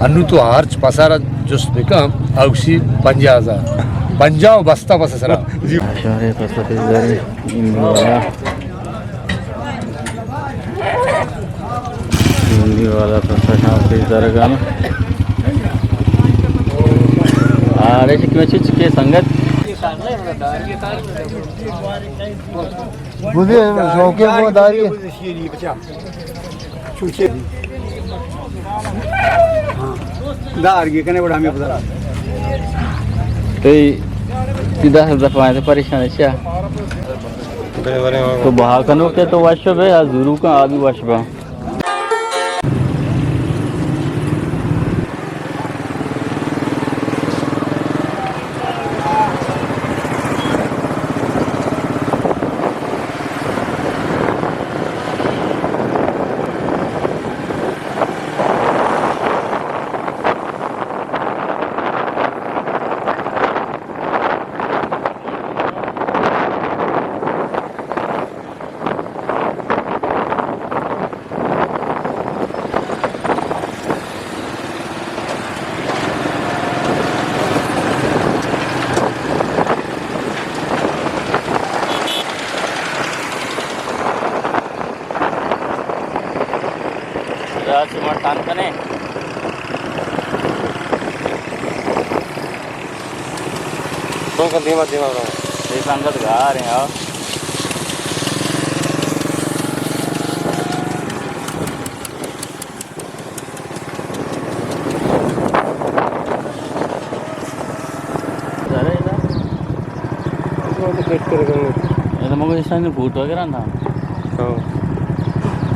انو تو ہرچ پسارا جست بکن، اوشی پنجاہ ہزار۔ پنجاہ و بستہ پس سرا۔ جی۔ شہر پس پیش داری۔ ہندی والا۔ ہندی والا پس شام پیش دارگا نا۔ آرے جی کیوں چی چکے سنگت؟ بوزے شوقے کو داری۔ چوچے۔ ہاں۔ دار گی کنے بڑا ہمیں پتہ۔ تئی، تئی دہ دفعہ ہے تو پریشان ہے کیا؟ تو بہا کنو کے تو وش بے، آ زورو کا آ بھی وش با۔ راج شما ٹان کنے۔ تو کن دیما دیما رو۔ یہ سنگت گار ہیں، آؤ۔ ارے نا۔ یہ تو مگو اس ٹائم فوٹو وغیرہ نا۔ ہاں۔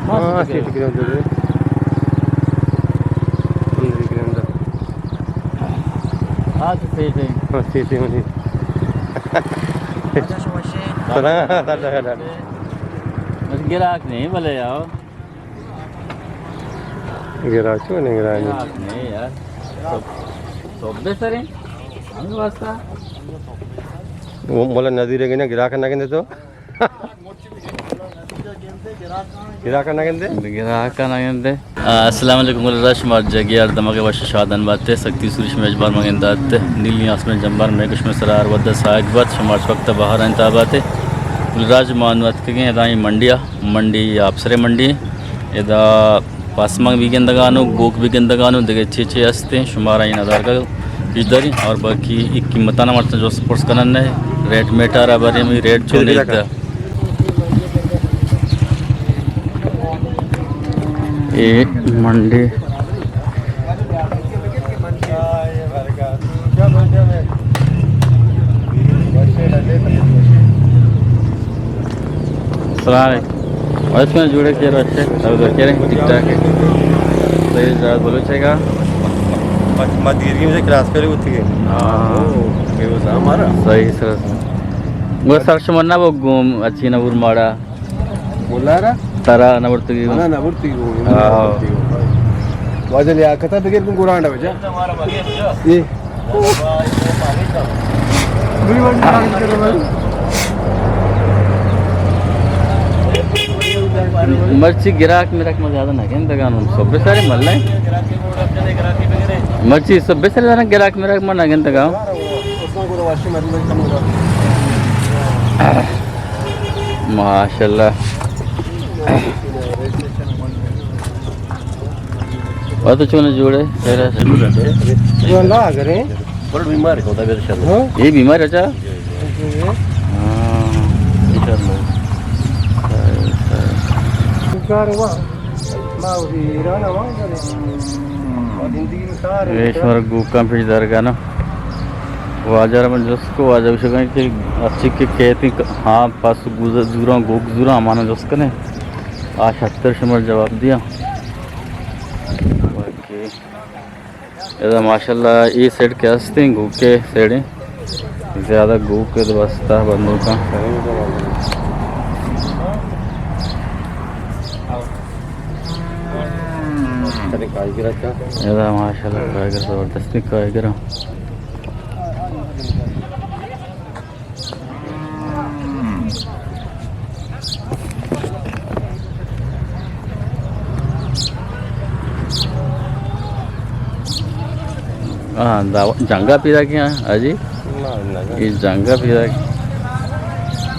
مست ہاں، لگے۔ سیٹ گراؤنڈ ہے۔ اندر گراؤنڈ ہے۔ ہاں، تو سیٹ ہے۔ ہاں، سیٹ ہے، وہی۔ سلام، ڈاڈا، ڈاڈا۔ بس گراک نہیں، بلے آؤ۔ گراچو نگرانی۔ گراک نہیں یار۔ سب، سب بے سریں۔ ہم واسطہ۔ وہ مولا نذیر ہے کہ نا، گراک نہ گندے تو۔ گراک نہ گندے؟ گراک نہ گندے۔ آ، السلام علیکم گل راج، شما جگہ ہر دمگ وش شادان باتے، سکتی سوری شما اجبار مگن دات، نیلی آسمان جمبار میں کشمے سرا ہر ودا ساگ بات، شما ہر وقت بہار انت آباتے۔ گل راج ما انو اتکگیں ادا ایں منڈیا، منڈی آپسرے منڈی۔ ادا پاسمانک بھی گندگانو، گوک بھی گندگانو، دگہ چے چے ہستیں، شمارا این ادارگا پیش داری اور باقی ایک قیمتانا مرچاں جوست پرس کنن نے، ریٹ میٹارا بارے میں ریٹ چونے دا۔ اے منڈی۔ السلام علیکم۔ اور اس میں جوڑے کے رچے، سب تو کہہ رہے ہیں، ٹھیک ٹھاک ہے۔ صحیح زیادہ بولو چاہے گا۔ ما، ما دیرگی مجھے کلاس کرے ہوتی ہے۔ ہاں۔ او، یہ وہ ہمارا۔ صحیح سر۔ وہ سر شمار نہ وہ گوم، اچھی نہ ور ماڑا۔ بولا را؟ ترا نہ ورتگی گوں۔ منا نہ ورتگی گوں، منا نہ ہاں۔ ورتگی گوں۔ واجہ لیاقتا بگر گوں گورانڈا بجا۔ یہ۔ مرچی گراک میرک ما زیادہ نہ گندگا نوں، سب سارے ملے۔ مرچی سب سارے زیادہ گراک میرک ما نہ گندگا۔ ماشاءاللہ۔ اور تو چون جوڑے؟ خیر ہے۔ جو اللہ کرے۔ بڑا بیمار ہے، خدا بیر شر۔ ہاں؟ یہ بیمار ہے، اچھا؟ ہاں۔ یہ کر لو۔ کار ہوا۔ ما ایران ہوا۔ ایشور گوکاں پیش درگانا۔ واجہ را من جست کو، واجہ گوشگا کہ اچھی کہ کہتی، ہاں، پس گوز-، زوراں، گوک زوراں، ہمانا جست کنے۔ آ شتر شمر جواب دیا۔ باقی ادا ماشاءاللہ اے سیڈ کہ ہستیں گوکے سیڈیں، زیادہ گوک اد بستا بندوکاں۔ ادا ماشاءاللہ کائیگر زبردستیں کائیگر۔ ہاں، دا-، جنگا پیدا کیا، ہاں جی؟ نہ، نہ۔ یہ جنگا پیدا کیا۔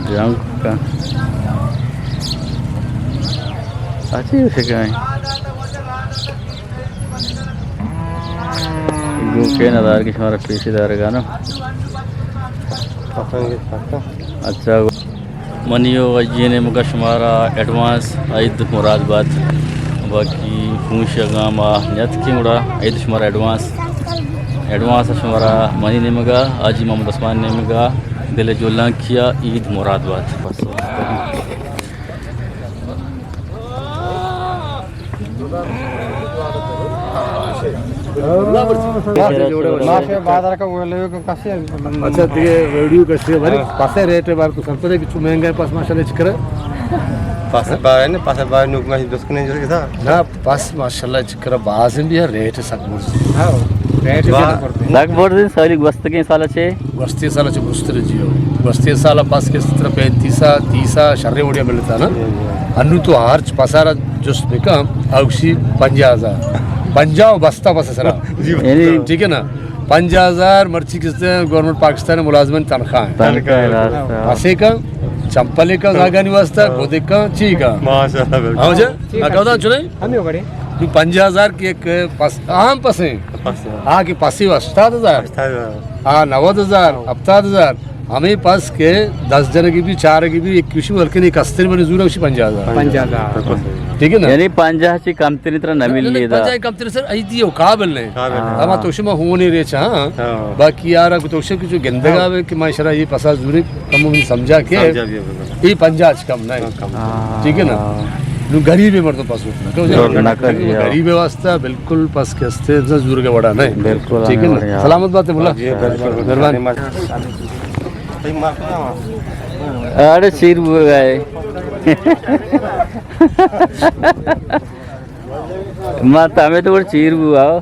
جنگ کا۔ اچھی اسے کہیں۔ گوکے ندار کی شمارا پیشی دار گانا۔ اچھا۔ منی و آئی ءِ نیمگا شمارا ایڈوانس عید مراد بات۔ باقی پونش اگاں ما نیتکیں گڑا عید شمارا ایڈوانس، ایڈوانس شمارا منی نیمگا، حاجی محمد عثمان نیمگا، دل جولانکیا عید مراد بات۔ اچھا، دیگہ ویڈیو کسے بھری پاسے ریٹ بار تو سر پر کہ چو مہنگا ہے پس ماشاءاللہ چکر۔ پس بار ہے نا، پس بار نوک میں دس کنے جو تھا۔ نا، پس ماشاءاللہ چکر باز بھی ہے، ریٹ سک برز۔ ہاں، ریٹ سک برز۔ سک برز سالی گوستگیں سال چے؟ گوستگیں سال چہ برزتر جی ہو۔ گوستگیں سال پس کہ سترہ پینتیسا، تیسا شریں وڑیا ملتا نا۔ انو تو ہرچ پسارا جست بکن، اوشی پنجاہ ہزار۔ پنجاہ و بستا پس سرا۔ جی۔ یعنی ٹھیک ہے نا؟ پنجاہ ہزار مرچی کستے ہیں گورنمنٹ پاکستان ملازمن تنخواہ ہیں۔ تنخواہ ہے، راست ہے۔ پسے کا، چمپلے کا، زاگانی واسطہ، گودے کا، چی کا۔ ماشاءاللہ، بالکل۔ ہاں جی؟ ٹھیک ہے۔ کہتا چنے؟ ہمیں بڑے۔ نو پنجاہ ہزار کی ایک پس، عام پسے۔ پس۔ ہاں، کہ پسی ہشتاد ہزار۔ ہشتاد ہزار۔ ہاں، نود ہزار، ہاں۔ ہفتاد ہزار۔ ہمیں پس کہ دس جن کی بھی، چار کی بھی، ایک کشو ہلکے نہیں، کستر بنے زورا اسی پنجاہ ہزار۔ پنجاہ ہزار۔ ٹھیک ہے نا؟ یعنی پنجاہ چی کم تری طرح نہ مل لیدا۔ پنجاہ کم تری سر، ای دیو قابل نہیں۔ قابل نہیں۔ ہاں۔ ہما تو شما ہونے ریچ، ہاں۔ ہاں۔ باقی یارا کو تو شما کچھ گندگا، ہاں۔ ہے کہ ما شرا یہ پسا زورے، کم ہم سمجھا کے۔ سمجھا بھی ہے، بالکل۔ یہ پنجاہ چی کم نہیں۔ ہاں۔ ٹھیک ہے نا؟ نو غریب مردم پس اٹھنا۔ کیوں جی؟ غریب واسطہ بالکل پس کہ استے زور کے وڑا نہیں۔ بالکل، ٹھیک ہے نا؟ بڑھیا۔ سلامت بات ہے مولا۔ جی، بالکل۔ مہربانی۔ اڑے چیر بو گئے۔ ما تمہیں تو چیر بو آؤ۔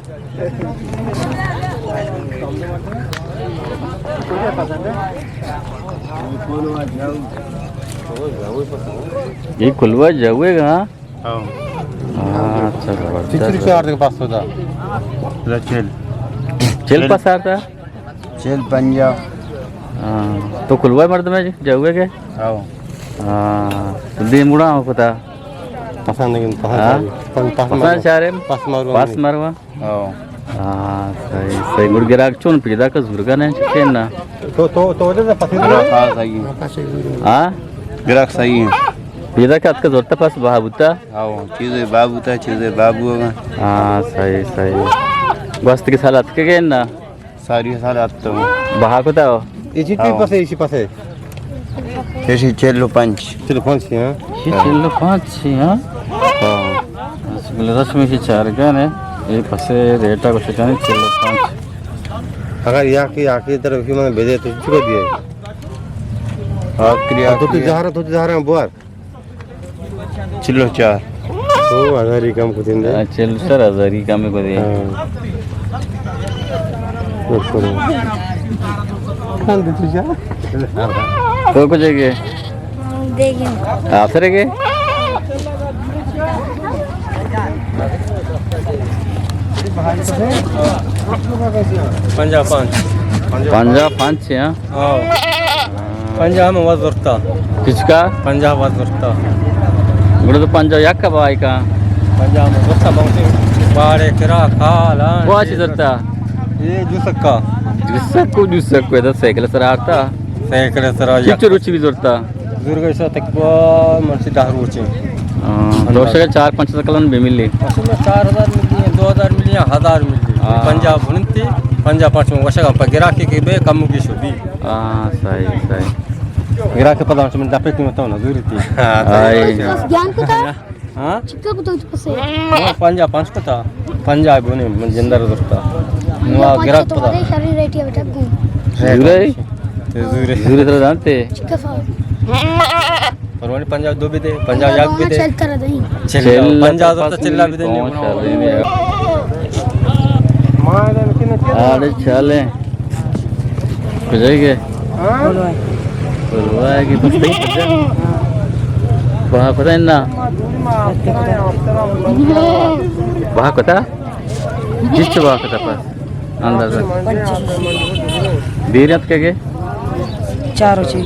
یہ کلوا جاوے گا، ہاں؟ ہاں۔ ہاں، اچھا، زبردست۔ چل۔ چل پسار تھا؟ چل پنجاہ۔ ہاں، تو کلوا مردم ہے جی، جاوے گے؟ ہاں۔ ہاں، تو دیم اڑا ہو پتا۔ پسند نہیں، پسند ہاں؟ چارے۔ پسند پسند مارو۔ چارے؟ پس مارو۔ پس مارو۔ ہاں۔ ہاں، صحیح، صحیح۔ گڑ گراک چون پیدا کا زورگا نہیں چکے نا۔ تو، تو، تو وجہ سے پسند گراک خاص آئی۔ ہاں؟ گراک صحیح ہے۔ پیدا کا اتکا زورتا پس بہا بوتا؟ ہاں، چیزے بہا بوتا، چیزے بہا بوگا۔ ہاں، صحیح، صحیح۔ گوست کے سال اتکے گئے نا؟ ساری سال اتو۔ بہا کتا ہو؟ ایشی چی ہاں۔ پسے، ایشی پسے؟ ایشی چل و پنچ۔ چل و پنچ، ہاں۔ ایشی چل و پنچ، ہاں؟ ہاں۔ بس بلے رسم کی چارگان ہے۔ یہ پسے ریٹا کو شکانی چل و پنچ۔ اگر یا کہ، یا کہ طرف کی میں بھیجے تو چکو دیے؟ آخری، تو تو آخری۔ جہارا، تو تو جہارا بوار۔ چل و چار۔ او، ہزاری کم کتیں دے۔ ہاں، چل سر ہزاری کم کو دے۔ ہاں۔ تو کچھ ہے کہ؟ دیکھیں۔ آپ سر ہے کہ؟ پنجاہ پانچ۔ پنجاہ پانچ، ہاں؟ ہاں۔ پنجاہ ہم وز زرتا۔ کچ کا؟ پنجاہ وز زرتا۔ گڑا تو پنجاہ یک کا بھائی کا؟ پنجاہ ہم زرتا، بہت باڑے کرا کھال، ہاں۔ وہ اچھی زرتا؟ یہ جو سکا۔ جو سکو، جو سکو، ادھر سائیکل سر آتا۔ سائیکل سر آتا۔ چچو روچی بھی زرتا؟ زرگا ایسا تک با مرچی دہ روچے۔ ہاں، دوشہ چار پنچ سکلن بہ ملی۔ اصل میں چار ہزار ملی ہیں، دو ہزار ملی ہیں، ہزار ملی۔ ہاں۔ پنجاہ بنتی، پنجاہ پانچ میں وشگا پا گراکی کے بے کم کی شو بھی۔ ہاں، صحیح، صحیح۔ گراکی پدا من دپے قیمت ہونا ضروری تھی۔ ہاں، صحیح۔ بس جان کو تھا؟ ہاں؟ چکا کتا تو پسے؟ ہاں، پنجاہ پانچ کتا۔ پنجاہ بونے من جندر زرتا۔ نو پنجاہ گراک تو پتا۔ بڑے شری ریٹی بیٹا گو۔ زورے؟ زورے۔ زورے ترا دانتے؟ چکا سا۔ پروانی پنجاہ دو بھی دے، پنجاہ یک بھی دے۔ چل ترا دیں۔ چل، چل، پنجاہ زرتا چلا بھی دیں۔ آڑے چلیں۔ کجائے گئے؟ ہاں؟ کلوا ہے کہ بس نہیں پتہ۔ وہاں پتہ ہے نا؟ وہاں پتہ؟ جس سے وہاں پتہ پس۔ اندازہ۔ دیر ات کے گے؟ چار بجے۔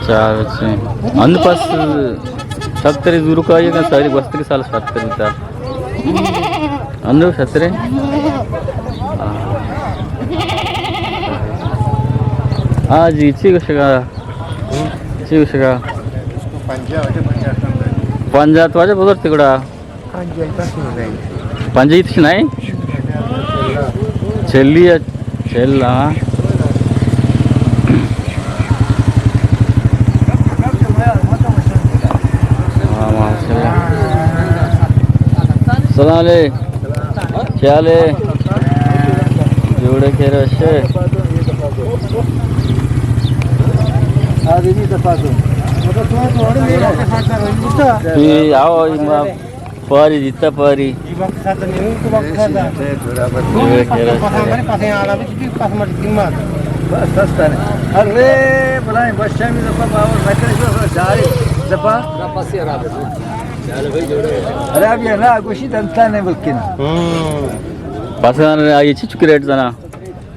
چار بجے۔ اند پس سترے زورو کا یہ ساری گوستگی سال سترے بیتا۔ اندو سترے؟ آ جی، چی گوشگا؟ چی گوشگا؟ پنجاہ تو واجہ بزرگ تگڑا۔ پنجاہ تش نہیں؟ چلی ہے، چل، ہاں۔ ہاں، ماشاءاللہ۔ السلام علیکم۔ کیا حال ہے؟ جوڑے کے رشے۔ آدمی تفاضل۔ یہ آؤ، یہ پاری دیتا پاری۔ ارے بلائیں بشامی دپا باور نکنے شو شاری دپا۔ ارے اب یہ نا گوشی دنتا نے بلکن۔ پاسان آئی چی چکی ریٹ زنا؟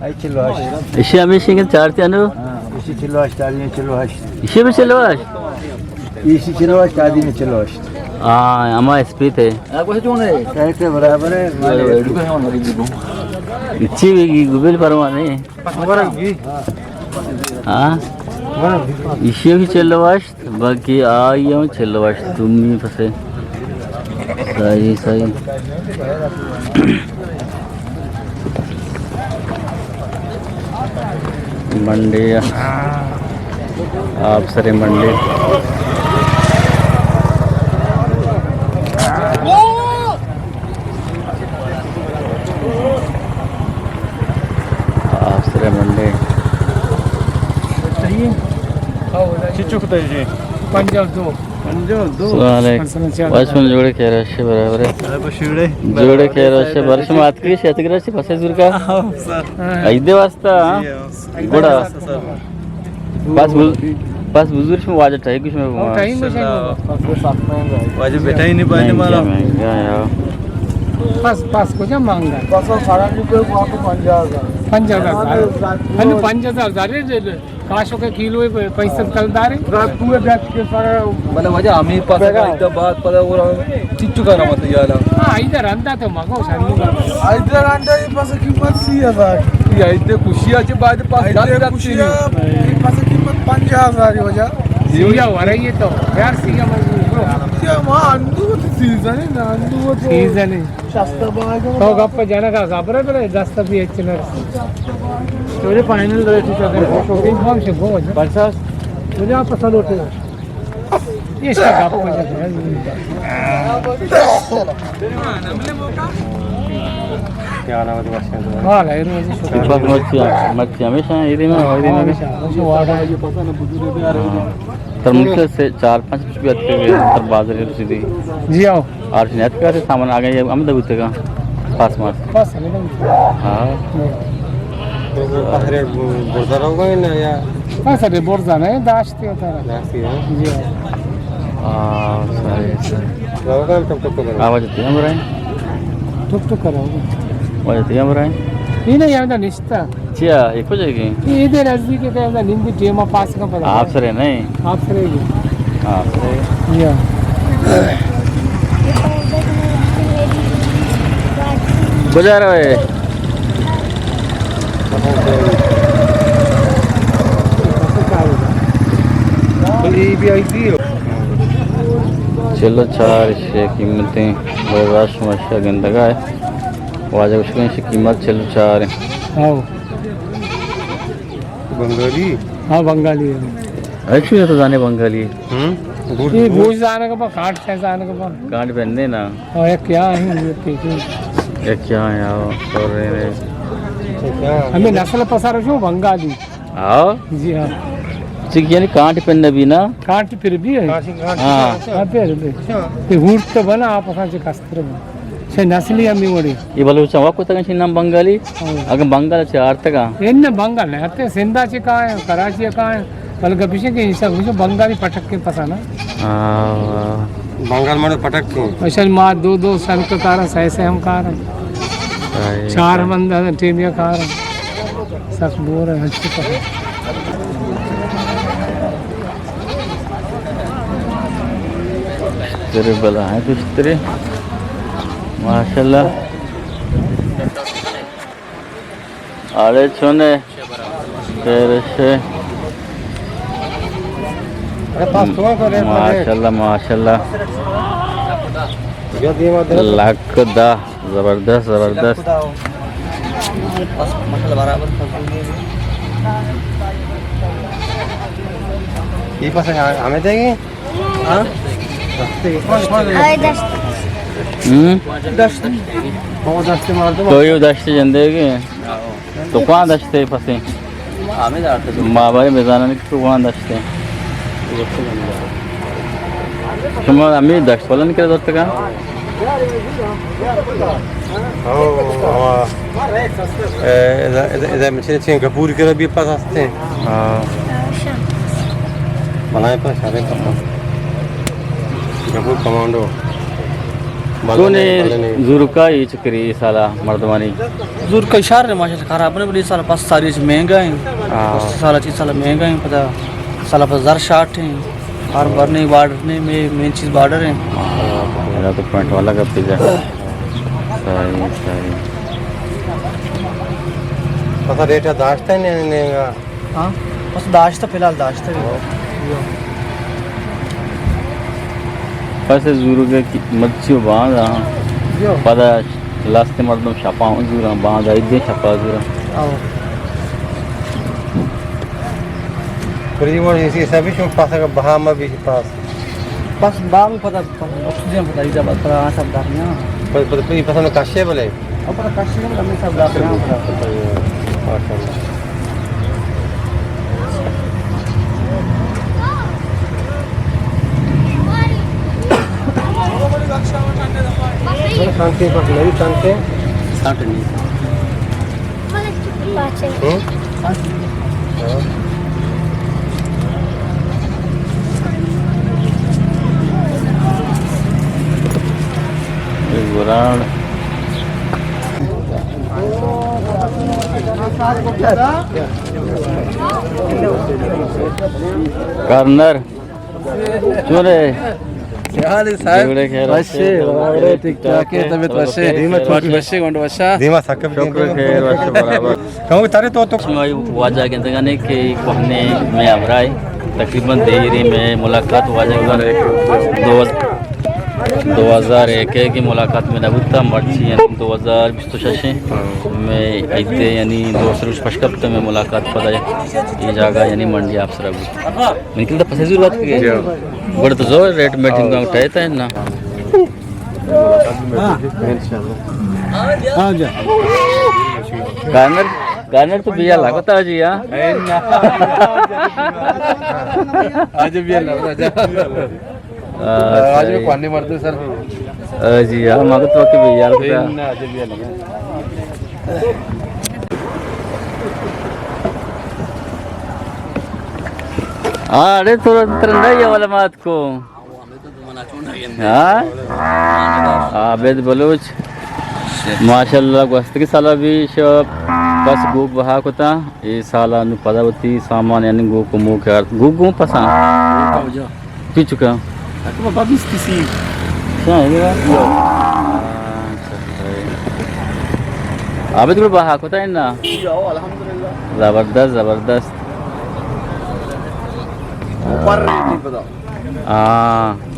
آئی چلو ہشت۔ ایشی ہمیشہ کہ چارتے انو؟ ہاں، ایشی چلو ہشت، آدمی چلو ہشت۔ ایشی بھی چلو ہشت؟ ایشی چلو ہشت، آدمی چلو ہشت۔ ہاں، ہما اسپیت ہے۔ کہتے برابر ہے، مالے۔ اچھی بھی گوبل پروانے۔ ہاں؟ ایشی بھی چلو ہشت۔ باقی آئی ہم چلو ہشت دومی پسے۔ صحیح، صحیح۔ منڈی، آپ سرے منڈی۔ آسرے منڈی۔ چچو کتائی جی؟ پنجاہ دو۔ پنجاہ دو۔ السلام علیکم۔ واش من جوڑے کہہ رہا ہے، برابر ہے۔ جوڑے کہہ رہا ہے، برش مات کی شیت گرا سے پسے زور کا۔ عید واسطہ، ہاں؟ جی، ہاں۔ گڑا۔ پس بز-، پس بزرگ شما واجہ ٹائی کچھ میں او، ٹائی میں شاید۔ واجہ بیٹا ہی نہیں پائے نہیں، مارا۔ کیا مہنگا ہے یار۔ پس، پس کجا مہنگا ہے؟ پس سارا نہیں کوئی کو پنجاہ ہزار۔ پنجاہ ہزار۔ ہنو پنجاہ ہزار زرے دے دے۔ کاشو کے کلو ہے، پینسٹھ کلدار ہے۔ رات کو بیچ کے سارا بلے واجہ ہمیں پس بیگا۔ کا بعد پتہ ہو رہا۔ چچو کا نام ہے یالا؟ ہاں، ادھر رندا تو مگو سنو۔ ادھر رندا یہ پس قیمت سی ہزار۔ یہ ادھر خوشی ہے، بعد پس ادھر دس خوشی ہے، یہ پس قیمت پنجاہ ہزار ہو جا۔ سیگا ورا یہ تو، یار سیگا مزدور۔ سیگا ما اندو تو سیزن ہے نا، اندو تو۔ سیزن ہے۔ شستا باز تو گپ جنگا خبر ہے بلے دست بھی اچھے نہ۔ تو یہ فائنل ریٹ ہے تو شوقین کون سے گو ہے؟ پچاس۔ تو یہ پسند ہوتے ہیں۔ مرچی، مرچی ہمیشہ یہ دن ہے، یہ دن ہے۔ تر ممکن سے چار پانچ روپیہ اتکے، تر بازار رسیدی۔ جی آؤ۔ اور نیت کا سامان آ گئے، ہم دبوتے کا۔ پاس ماس۔ پاس ہمیں دبوتے۔ ہاں۔ تو پہرے برزا رہو گا نا یا؟ ہاں سر، برزا نہیں، داشتی ہوتا ہے۔ داشتی ہے؟ جی ہاں۔ ہاں، صحیح، صحیح۔ رہو گا ٹک ٹک کرو۔ آواز آتی ہے ہمارا؟ ٹک ٹک کرو۔ آواز آتی ہے ہمارا؟ یہ نہیں، یہ نشتا۔ چیا، یہ کجا گئے؟ یہ ادھر نزدیک ہے، نندی ٹیم پاس کا پتا۔ آپ سرے نہیں؟ آپ سرے گئے۔ آپ سرے۔ یا۔ گزارا ہے۔ چلو چار شے قیمتیں، بازار شما شا گندگا ہے۔ واجہ گوشگیں شی قیمت چل چار ہیں۔ ہاں۔ بنگالی؟ ہاں، بنگالی ہے۔ اچھا، یہ تو زانے بنگالی ہے۔ ہم؟ یہ گوش زانے کا با، کانٹ سے زانے کا با۔ کانٹ بندے نا۔ ہاں، یہ کیا ہے؟ یہ کیا ہے؟ یہ کیا ہے؟ آؤ، سور رہے ہیں۔ اچھا، کیا؟ ہمیں نسل پسار شو بنگالی۔ ہاں؟ جی ہاں۔ ٹھیک، یعنی کانٹ پہ نبی نا؟ کانٹ پھر بھی ہے۔ کانٹ، کانٹ۔ ہاں۔ ہاں، پھر بھی۔ اچھا۔ یہ ہورت تو بنا آپ کھاں سے کستر بنا۔ سے نسلی ہمیں وڑی۔ یہ بلوچ ہوا کو تک نام بنگالی؟ ہاں۔ اگر بنگال سے آرتگا؟ ان بنگال نہیں، آتے سندھا سے کہاں ہے، کراچی کہاں ہے، بلکہ پیچھے کے حصہ کچھ بنگالی پٹک کے پسند ہے۔ ہاں۔ بنگال مڑ پٹک کے۔ اصل ما دو دو سنک کارا، سہ سہ ہم کارا۔ صحیح۔ چار من ٹیمیا کارا۔ تک بور ہے، ہنچو تک۔ تیرے بلا ہے تو تیرے۔ ماشاءاللہ۔ آڑے چونے۔ خیر سے۔ ماشاءاللہ، ماشاءاللہ۔ لکھ دہ۔ زبردست، زبردست۔ بس، ماشاءاللہ، برابر فصل دے۔ یہ پس ہمیں دے گی؟ ہاں؟ ہاں، دشت۔ ہم؟ دشت۔ تو یہ دشت جندے گی؟ تو کواں دشت ءِ پسے؟ ما بارے بزانن کہ تو کواں دشت ءِ۔ شما ہمے دشت پلن کرا زرتگا؟ ہو، ہو۔ اے، ادا، ادا، ادا مچھلی چین گپور کرا بھی پاس ہستے ہیں۔ ہاں۔ بنائے پاس، شارے پاس۔ گپور کمانڈو۔ چونے زورکائی چکری اے سالا مردمانی؟ زورکائی شر نے ماشاءاللہ خراب نے، بلے اے سالا پس ساری چ مہنگا ہیں۔ ہاں۔ پس سالا چی سالا مہنگا ہیں، پدا سالا پس زر شارٹ ہیں۔ ہر برنے بارڈر نے، مے-، مین چیز بارڈر ہیں۔ ہاں، میرا تو پوائنٹ والا گپ جا۔ صحیح، صحیح۔ پسا ریٹ داشتہ نے، نے، ہاں، بس داشتہ، فی الحال داشتہ۔ ہاں۔ پس زورگ ءِ مرچی و باند، ہاں۔ پدا لست مردم شپا ہوں زوراں، باند ایدیں شپا زوراں۔ ہاں۔ پری وہ اسی سبھی چون پاس کا بہا ما بھی پاس۔ پس بام پدا، پدا اکسیجن پدا ایجا بس پدا آسان دار نا۔ پس، پس، پس، پس ہمیں کشے بلے۔ او پدا کشے بلے ہمیں سب دار نا پدا۔ ماشاءاللہ۔ ٹانکے پس نہیں ٹانکے۔ ساٹھ نہیں۔ ہوں؟ گران۔ گورنر۔ چون ئے؟ کیا حال ہے صاحب؟ جوڑ ئے، خیر؟ وش ئے، وش ئے، ٹھیک ٹھاک ئے، طبیعت وش ئے؟ دیما وش ئے، گونڈ وش ئے؟ دیما ثقب شکر، خیر، وش ئے، برابر۔ کہوں ترے تو تو۔ شما واجہ گندگانے کہ کوہنے میں ہمراہ، تقریباً دیری میں ملاقات واجہ گندگانے دو، دو ہزار ایک کی ملاقات میں نہ ہوتا، مرچی یعنی دو ہزار بیست و شش میں ایتے یعنی دو سروش پشکپت میں ملاقات پدا یہ جاگہ یعنی منڈی آپ سرا ہوتا۔ من کل تو پسے زور بات کی۔ جی۔ گڑا تو زور ریٹ میٹنگ کا اٹھائے تھا نا۔ ہاں۔ ہاں جی۔ گارنر، گارنر تو بیا لگتا جی، ہاں۔ آج بیا لگتا جی۔ آج میں پانی مردوں سر۔ آ جی، ہاں، مگر تو کہ بیا لگتا۔ آج بیا لگتا۔ ہاں، اڑے تو ترندہ یہ والا مات کو۔ ہاں؟ عابد بلوچ۔ ماشاءاللہ، گوستگی سالا بھی شو بس گوک بہا کتا۔ اے سالا نو پدا وتی سامان یعنی گوک موک آرت۔ گوک گوں پساں۔ پیچکا۔ بابا بیست سی۔ اچھا، یہ بات۔ عابد گل بہا کتا ہے نا؟ الحمدللہ۔ زبردست، زبردست۔ اوپر ریٹ نہیں پتا۔ ہاں۔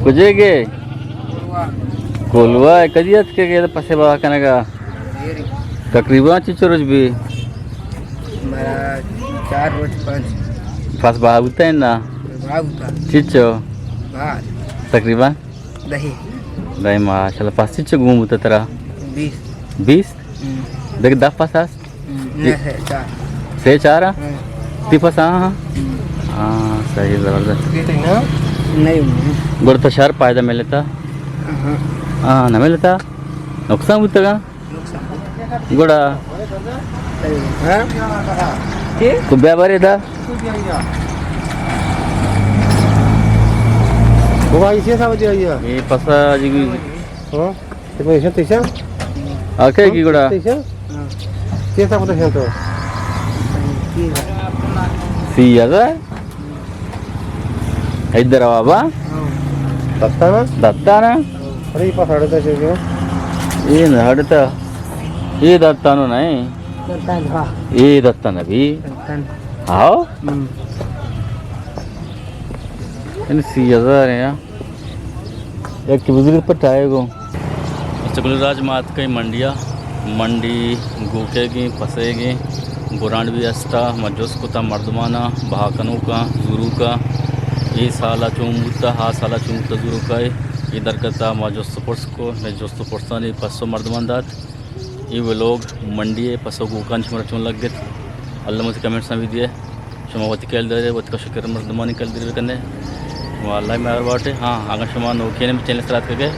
کجے گے؟ کولواہ۔ کولواہ کدی اتکے گے پسے بہا کنگا؟ تقریباً چنچو روچ بی؟ مارا چار روچ پانچ۔ پس بہا بوتا ہے نا؟ بہا بوتا۔ چنچو؟ بہا۔ تقریباً؟ دہی۔ دہی، ماشاءاللہ۔ پس چنچو گون بوتا ترا؟ بیست۔ بیست؟ ہم۔ دیکھ دہ پس ہست؟ ہم، نہ، سے چار۔ سے چار ہاں؟ ہاں۔ تی پس ہاں؟ ہم۔ ہاں، صحیح، زبردست۔ نہیں، نہیں۔ گڑا تو شر فائدہ ملتا؟ ہاں۔ ہاں، نہ ملتا؟ نقصان بوتگا؟ گڑا؟ ہاں؟ تو بیا بارے دا۔ وہ بھائی سے سمجھ آئی ہے۔ یہ پسا جی۔ ہاں؟ تو میں ایسا تیسا؟ آکے کی گڑا؟ تیسا؟ ہاں۔ کیسا پتہ ہے تو؟ سی ہزار؟ ادھر آ بابا۔ دتانا؟ دتانا؟ ارے، یہ پاس ہڑتا چاہیے۔ یہ نہ ہڑتا۔ یہ دتانو نہیں۔ دتان، ہاں۔ یہ دتان ابھی۔ دتان۔ آؤ۔ ہم۔ ان سی ہزار ہیں۔ یک بزرگ پٹائے گو۔ اچھا، گل راج ما اتکیں منڈیا، منڈی گوکے گیں، پسے گیں، گورانڈ بھی استا، ما جست کتا مردمانا، بہا کنوکا، زوروکا، اے سالا چون بوتا، ہا سالا چون بوتا زوروکا، اے درگتا ما جست پرس کو، میں جست پرسانی پسو مردمان دات۔ اے ولوگ منڈی ءِ پسو گوکان شمارا چون لگت؟ الم وتی کمنٹس ءَ بھی دیئے۔ شما وتی کیل دارے، وتی کش ءُ کر مردمانی کیل داری بکنے۔ شما اللہ ءِ مہر باٹے۔ ہاں، اگر شما نوکین مئے چینل ءِ سرا اتکگے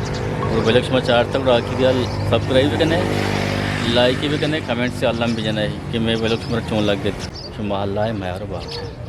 اور ولوگ شما چارتا گڑا آکی دیال سبسکرائب بکنے، لائک بکنے، کمنٹس الم بجنے کہ مئے ولوگ شمارا چون لگت۔ شما اللہ ءِ مہر باٹے۔